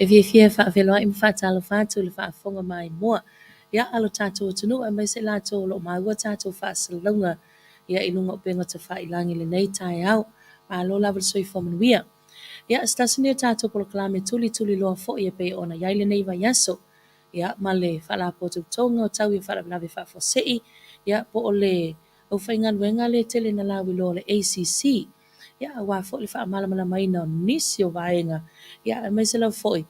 E fiafia e faafeiloai ma faatalofa atu i le faafofoga maimoa a lo tatou atunuu aemaise i latou o lo o maua tatou faasalalauga i luga o upega tafailagi i lenei taeao. Malo lava le soifua manuia. Ia, o se tasi lenei o tatou polokalame tulituliloa foi e pei ona i ai lenei vaiaso, ma le Faalapotopotoga o Taui o Faalavelave Faafuasei, po o le aufaigaluega lea e tele ina lauiloa o le ACC, aua foi le faamalamalamaina o nisi o vaega, aemaise lava foi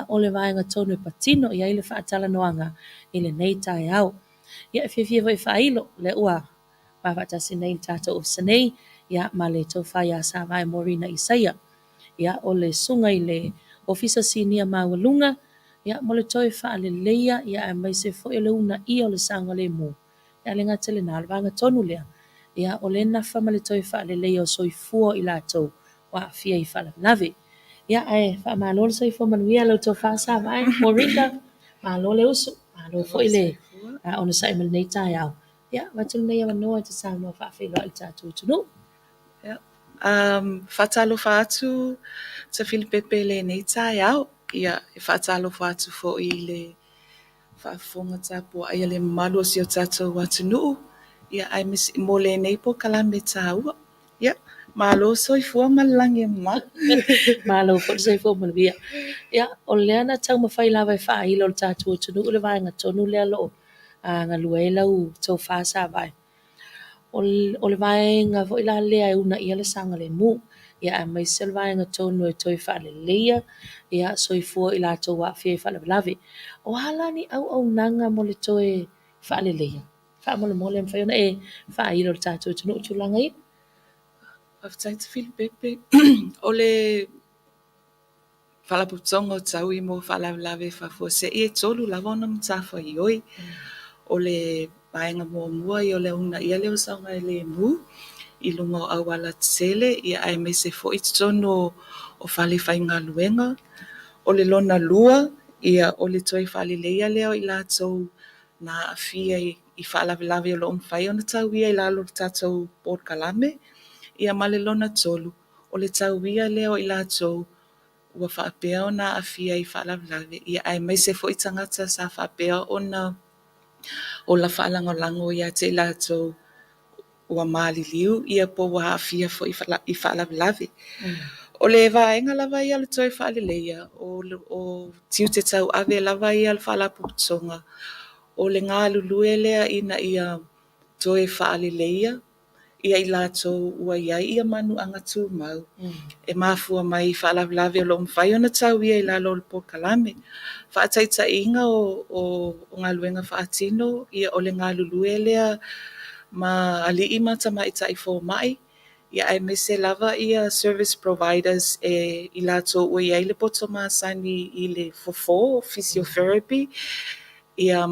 o le vaega tonu e patino i ai le faatalanoaga i lenei taeao. Ia, e fiafia foi e faailo, o lea ua faatasi nei le tatou ofisa nei ma le tofa ia Savae Morina Isaia, o le susuga i le Ofisa Sinia Maualuga mo le toe faaleleia aemaise foi o le uunaia o le saogalemu. Ae le gata i lena, o le vaega tonu lea, o lea e nafa ma le toe faaleleia o soifua o i latou ua aafia i faalavelave. Ia, ae faamalo le soifua manuia lau tofa Savae Morina, malo le usu, malo foi le onosai mai lenei taeao. Ia, avatu lenei avanoa e te saunoa faafeiloai i le tatou atunuu. Faatalofa atu Tafilipepe i lenei taeao. Ia, e faatalofa atu foi i le faafofoga tapuai a le mamalu o si o tatou atunuu, ia, aemaise mo lenei polokalame taua. Ia, malo soifua ma le lagi e mama. Malo foi le soifua manuia. Ia, o lea na taumafai lava e faailo i le tatou atunuu le vaega tonu lea o lo o galue ai lau tofa Savae. O le vaega foi la lea e uunaia le saogalemu, aemaise o le vaega tonu e toe faaleleia soifua o i latou ua aafia i faalavelave. O a la ni auaunaga mo le toe faaleleia? Faamolemole e mafai ona e faailo i le tatou atunuu tulaga ia? Faafetai Tafilipepe. O le Faalapotopotoga o Taui mo Faalavelave Faafuasei e tolu lava ona matafaioi. O le vaega muamua o le uunaia lea o saogalemu i luga o auala tetele, aemaise foi totonu o fale faigaluega. O le lona lua, o le toe faaleleia lea o i latou na aafia i faalavelave o lo o mafai ona tauia i lalo o le tatou polokalame. Ia ma le lona tolu, o le tauia lea o i latou ua faapea ona aafia i faalavelave, aemaise foi tagata sa faapea ona ola faalagolago ia te i latou ua maliliu po ua aafia foi i faalavelave. O le vaega lava ia o le toe faaleleia, o tiute tauave lava ia o le Faalapotopotoga, o le galulue lea ina ia toe faaleleia i latou ua i ai manuaga tumau e mafua mai i faalavelave o lo o mafai ona tauia i lalo o le polokalame. Faataitaiga o galuega faatino, o le galulue lea ma alii ma tamaitai fomai, aemaise lava service providers i latou ua i ai le poto masani i le fofo, physiotherapy,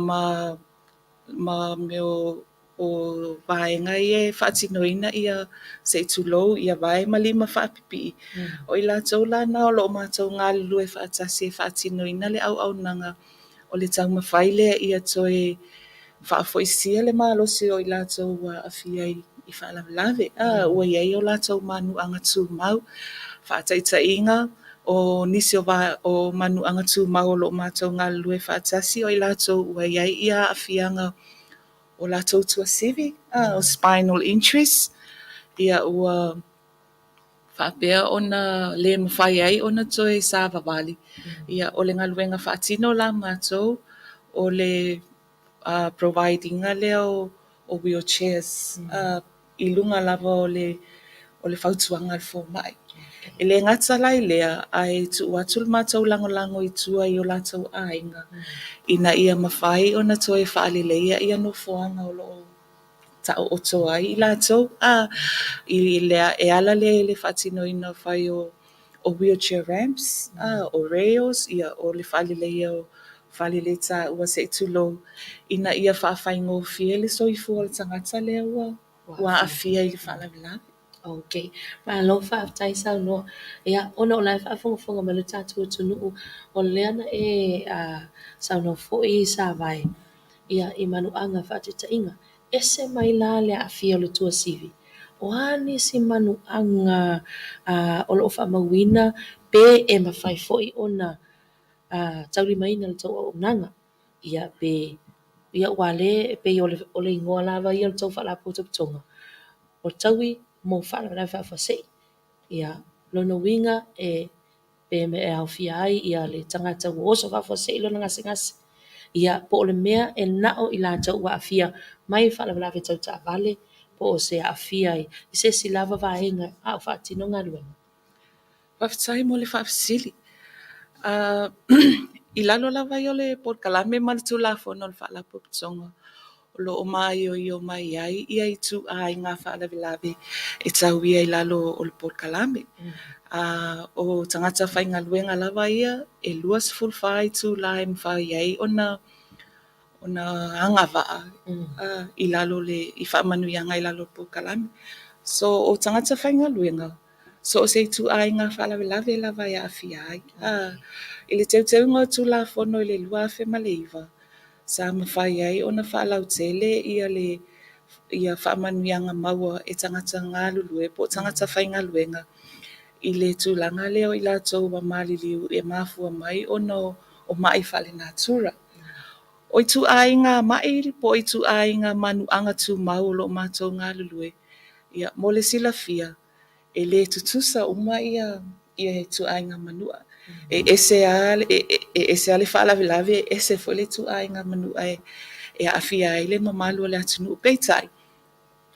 ma mea o vaega ia e faatinoina se i tulou, vae ma lima faapipii. O i latou la na o lo o matou galulue faatasi e faatinoina le auaunaga o le taumafai lea ia toe faafoisia le malosi o i latou ua aafia i faalavelave. Ua i ai o latou manuaga tumau. Faataitaiga, o nisi o manuaga tumau o lo o matou galulue faatasi, o i latou ua i ai aafiaga o latou tuasivi, o spinal injuries, ua faapea ona le mafai ai ona toe savavali. O le galuega faatino la a matou, o le provide ina lea o wheelchairs i luga lava o le fautuaga a le fomai. E le gata la i lea, ae tuu atu le matou lagolago i tua i o latou aiga, ina ia mafai ona toe faaleleia ia nofoaga o lo o taooto ai i latou. E ala lea i le faatinoina fai o wheelchair ramps, o rails, o le faaleleia o faleletaua se i tulou, ina ia faafaigofie le soifua o le tagata lea ua aafia i le faalavelave. Ok, malo faafetai saunoa. Ia, ona o la e faafogafoga mai le tatou atunuu, o lea na e saunoa foi Savae i manuaga faataitaiga. Ese mai la le aafia o le tuasivi. O a nisi manuaga o lo o faamauina pe e mafai foi ona taulimaina e le tou auaunaga, ia pe, ia aua o lea e pei o le igoa lava ia o le tou faalapotopotoga, o Taui mo Faalavelave Faafuasei. Ia, lona uiga e pe e aofia ai le tagata ua oso faafuasei lona gasegase, ia po o le mea e na o i latou ua aafia mai faalavelave tau taavale, po o se aafia i se isi lava vaega a o faatino galuega. Faafetai mo le faafesili. I lalo lava ia o le polokalame ma le Tulafono a le Faalapotopotoga, o lo o maioio mai ai ituaiga faalavelave e tauia i lalo o le polokalame. O tagata faigaluega lava ia e 24 itula e mafai ai ona agavaa i lalo i faamanuiaga i lalo o le polokalame. So o tagata faigaluega, so o se ituaiga faalavelave lava e aafia ai. I le teuteuga o le Tulafono i le 2009, sa mafai ai ona faalautele ia faamanuiaga maua e tagata galulue po o tagata faigaluega i le tulaga lea o i latou ua maliliu e mafua mai ona o mai faalenatura. O ituaiga mai po o ituaiga manuaga tumau o lo o matou galulue, ia mo le silafia, e le tutusa uma ia ituaiga manua. E ese lava le faalavelave, e ese foi le ituaiga manua e aafia ai le mamalu o le atunuu. Peitai,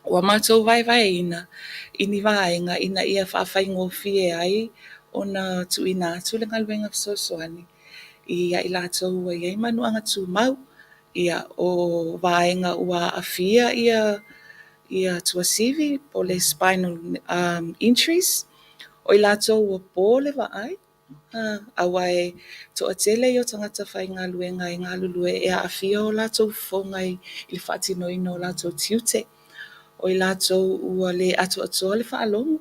ua matou vaevaeina i ni vaega ina ia faafaigofie ai ona tuuina atu le galuega fesoasoani ia i latou ua i ai manuaga tumau. Ia, o vaega ua aafia tuasivi po o le spinal injuries, o i latou ua po le vaai, aua e toatele ia o tagata faigaluega e galulue e aafia o latou fofoga i le faatinoina o latou tiute. O i latou ua le atoatoa le faalogo.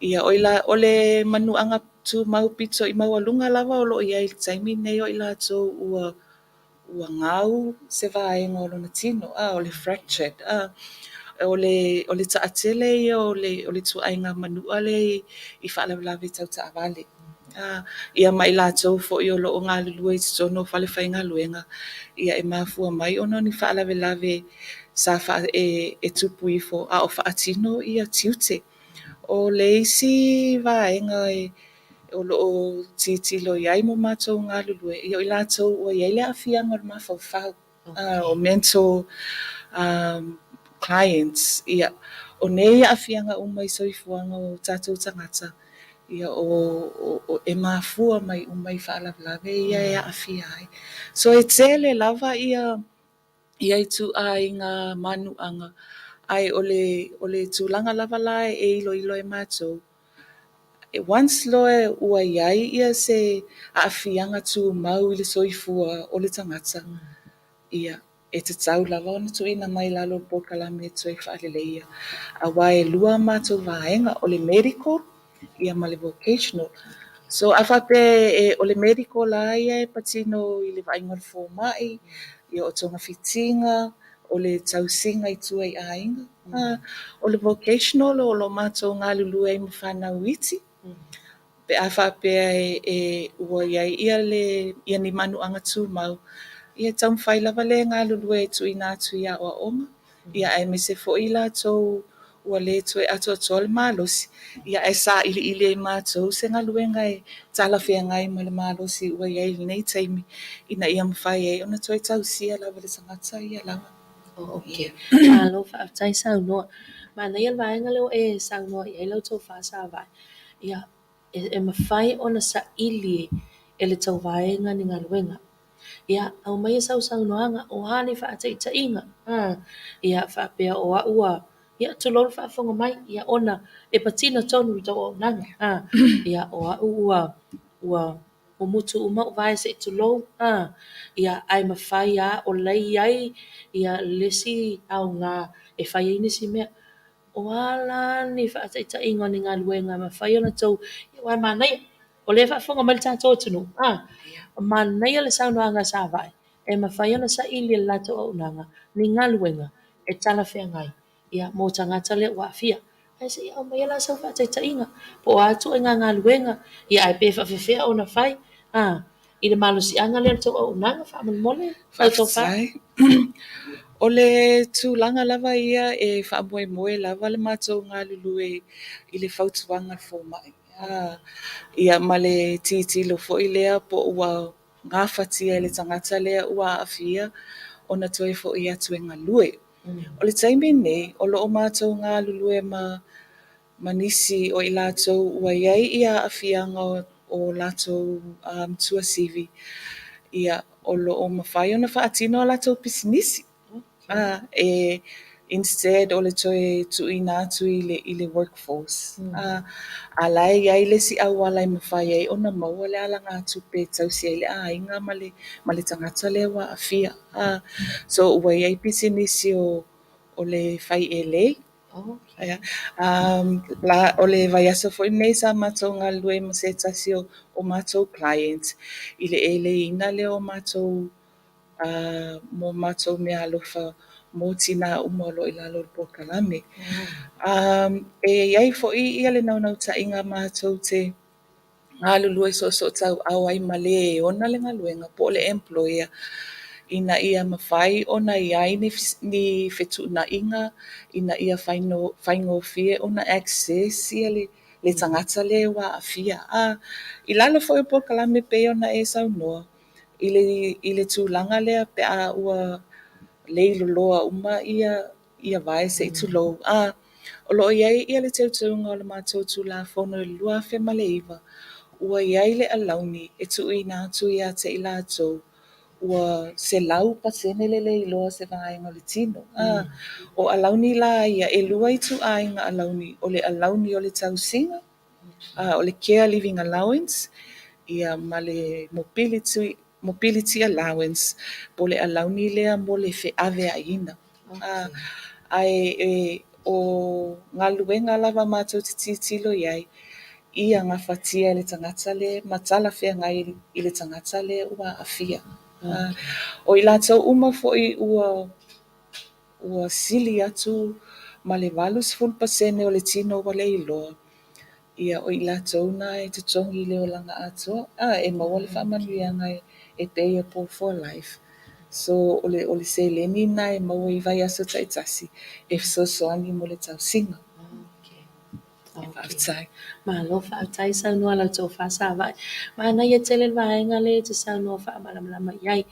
Ia, o le manuaga tumau pito i maualuga lava o lo o i ai i le taimi lenei o i latou ua gau se vaega o lona tino, o le fractured. O le taatele ia o le ituaiga manua lea i faalavelave tau taavale. Ia ma i latou foi o lo o galulue i totonu o falefaigaluega, ia e mafua mai ona o ni faalavelave sa e tupu ifo a o faatino tiute. O le isi vaega o lo o tilotilo i ai ma matou galulue, ia o i latou ua i ai le aafiaga o le mafaufau, o mental clients. Ia, o nei aafiaga uma i soifuaga o tatou tagata, ia e mafua mai uma i faalavelave ia e aafia ai. So e tele lava ia ituaiga manuaga, ae o le tulaga lava la e iloilo e matou, once loa ua i ai se aafiaga tumau i le soifua o le tagata, ia, e tatau lava ona tuuina mai i lalo o le polokalame e toe faaleleia. Aua e lua a matou vaega, o le medical ia ma le vocational. So a faapea o le medical lava ia e patino i le vaaiga a le fomai, ia o togafitiga, o le tausiga i tua i aiga. O le vocational o lo o matou galulue ai ma fanau iti, pe a faapea ua i ai ia ni manuaga tumau, ia e taumafai lava le galulue e tuuina atu i aoaoga, ia aemaise foi i latou ua le toe atoatoa le malosi, ia ae sailiili e matou se galuega e talafeagai ma le malosi ua i ai i lenei taimi, ina ia mafai ai ona toe tausia lava le tagata ia lava. Okay. Malo faafetai saunoa. Manaia le vaega lea ua e saunoa i ai lau tofa Savae. Ia, e mafai ona saili e le tauvaega ni galuega. Ia, aumaia sau saunoaga, o a ni faataitaiga. Ia, faapea o au a, ia, tulou le faafofoga mai, ia, ona e patino tonu i le tou auaunaga. Ia, o au ua mumutu uma ou vae se i tulou, ia, ae mafai lava o la e i ai le isi aoga e fai ai nisi mea. O a la ni faataitaiga o ni galuega e mafai ona outou, aua e manaia, o lea e faafofoga mai le tatou atunuu, manaia le saunoaga a Savae, e mafai ona saili e le latou auaunaga ni galuega e talafeagai mo tagata lea ua aafia. Ae se i aumaia la sau faataitaiga, po o a ituaiga galuega, ia ae pe faapefea ona fai. I le malosiaga lea o le tou auaunaga faamolemole lau tofa. Faafetai. O le tulaga lava ia e faamoemoe lava le matou galulue i le fautuaga a le fomai. Ia ma le tilotilo foi lea po ua gafatia e le tagata lea ua aafia ona toe foi atu e galue. O le taimi nei, o lo o matou galulue ma nisi o i latou ua i ai aafiaga o latou tuasivi, ia, o lo o mafai ona faatino a latou pisinisi. E instead o le toe tuuina atu i le workforce. A la e i ai le isi auala e mafai ai ona maua le alagatupe e tausi ai le aiga ma le tagata lea ua aafia. So ua i ai pisinisi o le fai elei. O le vaiaso foi lenei sa matou galulue ma se tasi o matou client i le eleiina lea o matou mo matou meaalofa mo tina uma o lo o i lalo o le polokalame. E i ai foi le naunautaiga matou te galulue soosootauau ai ma le e ona le galuega po o le employer ina ia mafai ona i ai ni fetuunaiga ina ia faigofie ona access le tagata lea ua aafia. I lalo foi o polokalame e pei ona e saunoa, i le tulaga lea pe a ua leiloloa uma ia vae se i tulou, o lo o i ai le teuteuga o le matou Tulafono i le 2009, ua i ai le alauni e tuuina atu ia te i latou ua 100% le leiloa o se vaega o le tino. O alauni la ia, e 2 ituaiga alauni, o le alauni o le tausiga, o le care living allowance, ia ma le mobility allowance, po o le alauni lea mo le feaveaiina. Ae o galuega lava matou te tilotilo i ai, ia gafatia e le tagata lea ma talafeagai i le tagata lea ua aafia. O i latou uma foi ua sili atu ma le 80% o le tino ua leiloa, ia o i latou na e totogi i le olaga atoa. E maua le faamanuiaga e payable for life. So o le seleni lena e maua i vaiaso taitasi e fesoasoani mo le tausiga. Faafetai. Malo faafetai saunoa lau tofa Savaii. Manaia tele le vaega lea e te saunoa faamalamalama i ai.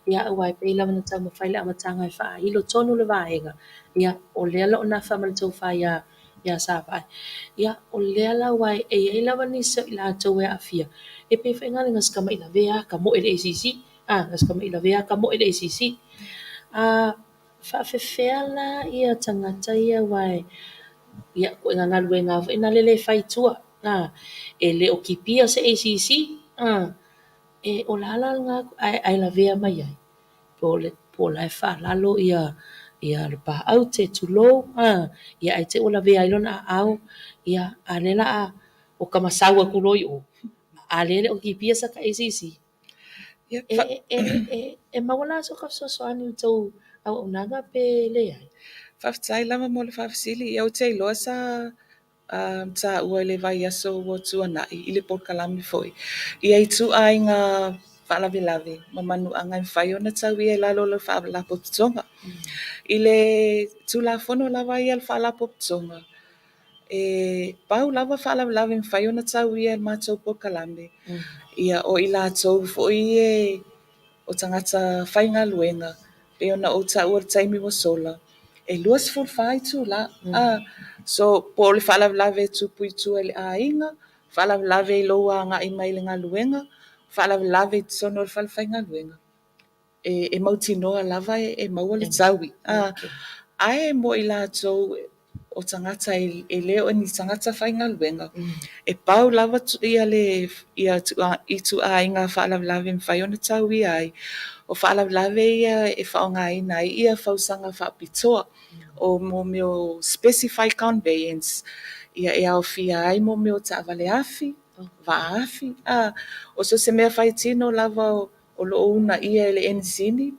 Ia aua e pei lava ona taumafai le amataga e faailo tonu le vaega. Ia o lea la o nafa ma le tofa ia Savaii. Ia o lea la ua e i ai lava nisi o i latou e aafia. E pei foi na le sikamai lavea ka moe le ACC. Na sikamai lavea ka moe le ACC. Faafefea la ia tagata ia wae ia ko ngā galuega foi na lele fai tua. E le o kipia se ACC. E o la la ngā ai lavea mai ai. Po o la e whaalalo ia le pā au te tulou. Ia ai te ua lavea ai lona au. Ia a lela a o ka masau aku loi o. A lele o kipia sa ka ACC. E maua so ka fesoasoani tou auaunaga pe leai. Faafetai lava mo le faafesili. Ia ou te iloa sa taua i le vaiaso ua tuanai i le polokalame foi. Ia ituaiga faalavelave ma manuaga e mafai ona tauia i lalo o le faalapotopotoga. I le Tulafono lava ia le faalapotopotoga, e pau lava faalavelave e mafai ona tauia e le matou polokalame, ia o i latou foi e o tagata faigaluega, pei ona ou taua i le taimi ua sola, e 24 itula. So, po o le faalavelave e tupu i tua i le aiga, faalavelave i lou agai mai le galuega, faalavelave i totonu o le falefaigaluega, e mautinoa lava e maua le taui. Ae mo i latou o tagata e le o ni tagata faigaluega, e pau lava ia ituaiga faalavelave e mafai ona tauia ai, o faalavelave ia e faaaogaina ai ia fausaga faapitoa, o mo mea o specified conveyance, ia e aofia ai mo mea o taavale afi, vaa afi, o so o se mea faitino lava o lo o uunaia e le enisini,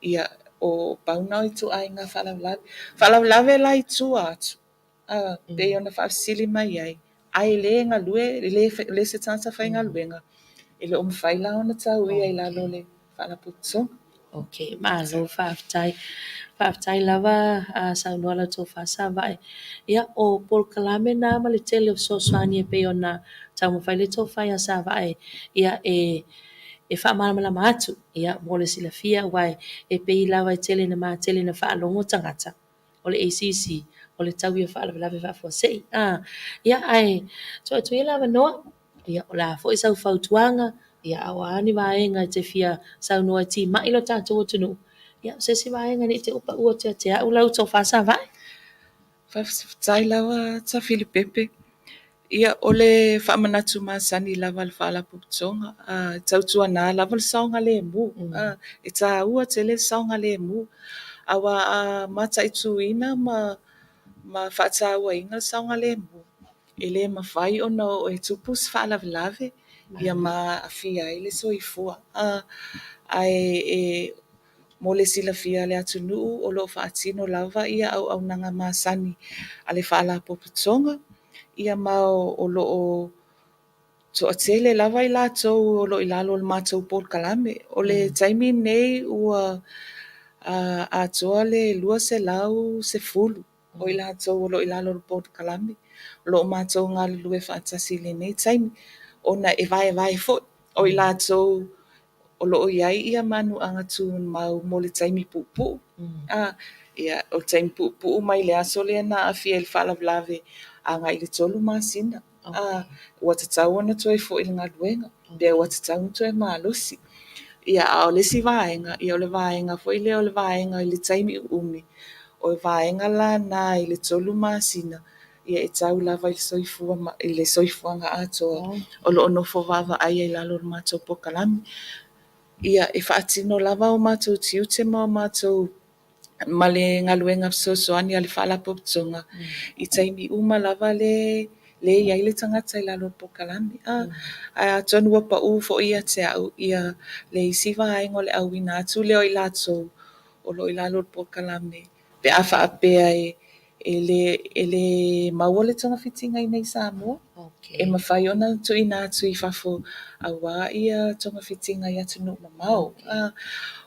ia o pau na o ituaiga faalavelave. Faalavelave la i tua atu, pei ona faafesili mai ai, ae le galue, le se tagata faigaluega. E le o mafai la ona tauia i lalo o le Faalapotopotoga. Ok, malo faafetai. Faafetai lava saunoa lau Tofa Savae. Ia, o polokalame na ma le tele o fesoasoani e pei ona taumafai le Tofa ia Savae ia e faamalamalama atu ia mo le silafia aua e pei lava e tele ina matele ina faalogo tagata o le ACC o le taui o faalavelave faafuasei. Ia, ae tuu atu ia le avanoa, ia, o le a foi sau fautuaga, ia, a o a ni vaega e te fia saunoa e timai lo tatou atunuu, ia, o se isi vaega ne i te i ua pau atu ia te au lau tofa Savae. Faafetai lava Tafilipepe. Ia, o le faamanatu masani lava a le Faalapotopotoga, e tautuana lava le saogalemu. E taua tele le saogalemu, aua a mataituina ma faatauaina le saogalemu, e le mafai ona oo e tupu se faalavelave ia ma aafia ai le soifua. Ae e mo le silafia e le atunuu o lo o faatino lava ia auaunaga masani a le Faalapotopotoga, ia ma o lo o toatele lava i latou o lo o i lalo o le matou polokalame. O le taimi lenei ua atoa le 210 o i latou o lo o i lalo o le polokalame. O lo o matou galulue faatasi i lenei taimi, ona e vaevae foi o i latou o lo o i ai ia manuaga tumau mo le taimi puupuu. Ia, o le taimi puupuu mai le aso lea na aafia ai i le faalavelave agai i le 3 masina. Ua tatau ona toe foi i le galuega, pe ua tatau ona toe malosi. Ia, a o le isi vaega, ia o le vaega foi lea o le vaega i le taimi uumi, o le vaega lana i le 3 masina, ia e tau lava i le soifua i le soifuaga atoa o lo o nofo vaavaaia i lalo o le matou polokalame. Ia, e faatino lava o matou tiute ma o matou ma le galuega fesoasoani a le Faalapotopotoga i taimi uma lava le i ai le tagata i lalo o le polokalame. Ae atonu ua pau foi ia te au ia le isi vaega o le auina atu lea o i latou o lo o i lalo o le polokalame pe a faapea e le maua le togafitiga i inei i Samoa, e mafai ona tuuina atu i fafo aua ia togafitiga i atunuu mamao.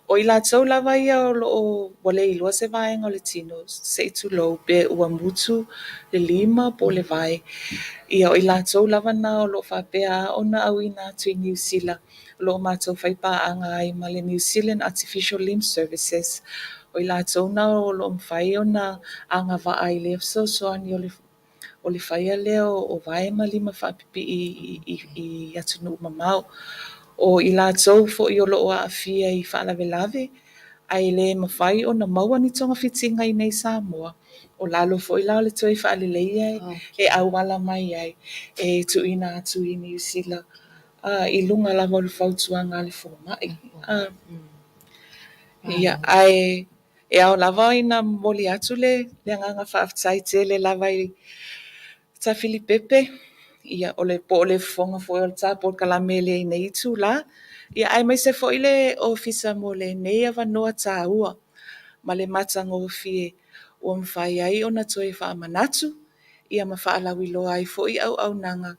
O i latou lava ia o lo o ua le iloa se vaega o le tino, se i tulou, pe ua mutu le lima po o le vae, ia o i latou lava na o lo o faapea ona auina atu i Niu Sila, o lo o matou faipaaga ai ma le New Zealand Artificial Limb Services. O i latou na o lo o mafai ona agavaa i lea fesoasoani o le faia lea o vae ma lima faapipii i atunuu mamao. O i latou foi o lo o aafia i faalavelave, ae le mafai ona maua ni togafitiga i inei i Samoa, o lalo foi la o le toe faaleleia e auala mai ai e tuuina atu i Niu Sila i luga lava o le fautuaga a le fomai. Ia, ae e ao lava ina momoli atu le agaga faafetai tele lava i Tafilipepe, ia o le po o le fofoga foi o le ta polokalame i lenei itula, ia aemaise foi le Ofisa mo lenei avanoa taua ma le matagofie ua mafai ai ona toe faamanatu ia ma faalauiloa ai foi auaunaga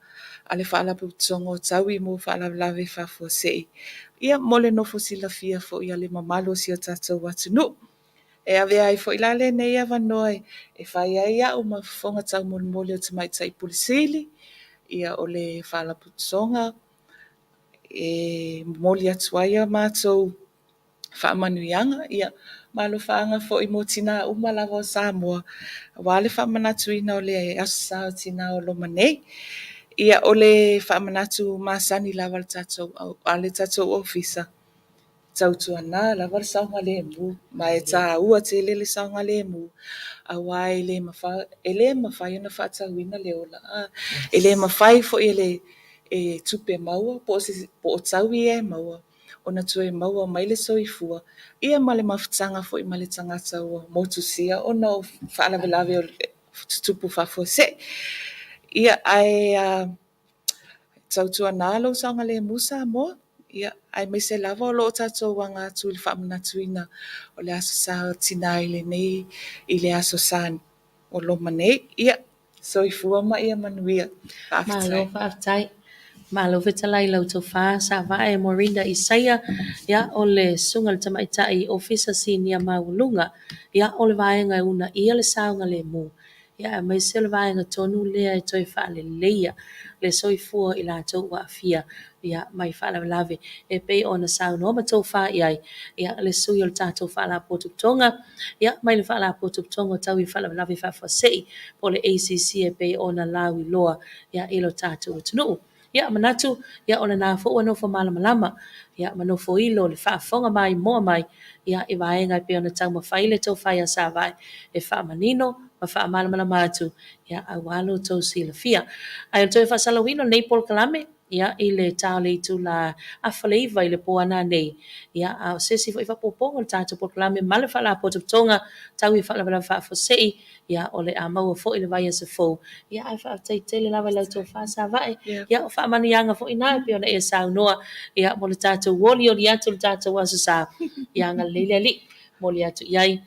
a le Faalapotopotoga o Taui mo Faalavelave Faafuasei, ia mo le nofo silafia foi a le mamalu o si o tatou atunuu. E avea ai foi la lenei avanoa e fai ai au ma fofoga taumolimoli o Tamaitai Pule Sili, ia o le Faalapotopotoga e momoli atu ai a matou faamanuiaga, ia ma alofaaga foi mo tina uma lava o Samoa, aua le faamanatuina o le Aso Sa o Tina o loma nei. Ia o le faamanatu masani lava a le tatou Ofisa, tautuana lava le saogalemu, ma e taua tele le saogalemu, aua e le mafai ona faatauina le ola. E le mafai foi e le tupe maua po o taui e maua ona toe maua mai le soifua ia ma le mafutaga foi ma le tagata ua motusia ona o faalavelave tutupu faafuasei. Ia, ae tautuana lou saogalemu Samoa, ia, aemaise lava o lo o tatou aga atu i le faamanatuina o le Aso Sa o Tina i lenei, i le Aso Sa o loma nei. Ia, soifua ma ia manuia. Malo Faafetai. faafetai. Malo fetalai lau tofa Savae Morinda Isaia, ia o le susuga i le tamaitai Ofisa Sinia Maualuga, ia o le vaega e uunaia le saogalemu, ia aemaise o le vaega tonu lea e toe faaleleia le soifua o i latou ua aafia ia mai faalavelave e pei ona saunoa ma tofa i ai ia le sui o le tatou Faalapotopotoga, ia mai le Faalapotopotoga o Taui Faalavelave Faafuasei po o le ACC e pei ona lauiloa ia i lo tatou atunuu. Ia manatu ia o lena foi ua nofo malamalama ia ma nofo ilo le faafofoga maimoa mai ia i vaega e pei ona taumafai le tofa ia Savae e faamanino ma faamalamalama atu ia aua lo outou silafia. Ae o le toe faasalauina o lenei polokalame ia i le ta o le itula 8:30 i le po a nanei, ia a o se isi foi faaopoopoga o le tatou polokalame ma le Faalapotopotoga Tau i Faalavelave Faafuasei, ia o le a maua foi i le vaiaso fou. Ia ae faafetai tele lava i lau tofa Savae. Ia o faamanuiaga foi na e pei ona e saunoa ia mo le tatou olioli atu o le tatou Aso Sa. Ia agalelei le Alii, momoli atu i ai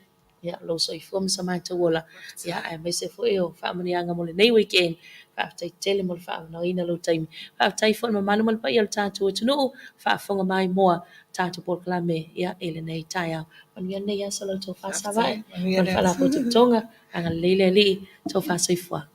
ia lou soifua ma so matou ola, ia aemaise foi o faamanuiaga mo lenei weekend. Faafetai tele mo le faaavanoaina o lou taimi. Faafetai foi i le mamalu ma le paia o le tatou atunuu, faafofoga maimoa tatou polokalame ia i lenei taeao. Manuia lenei aso lau tofa Savae, ma le Faalapotopotoga, agalelei le Alii, tofa soifua.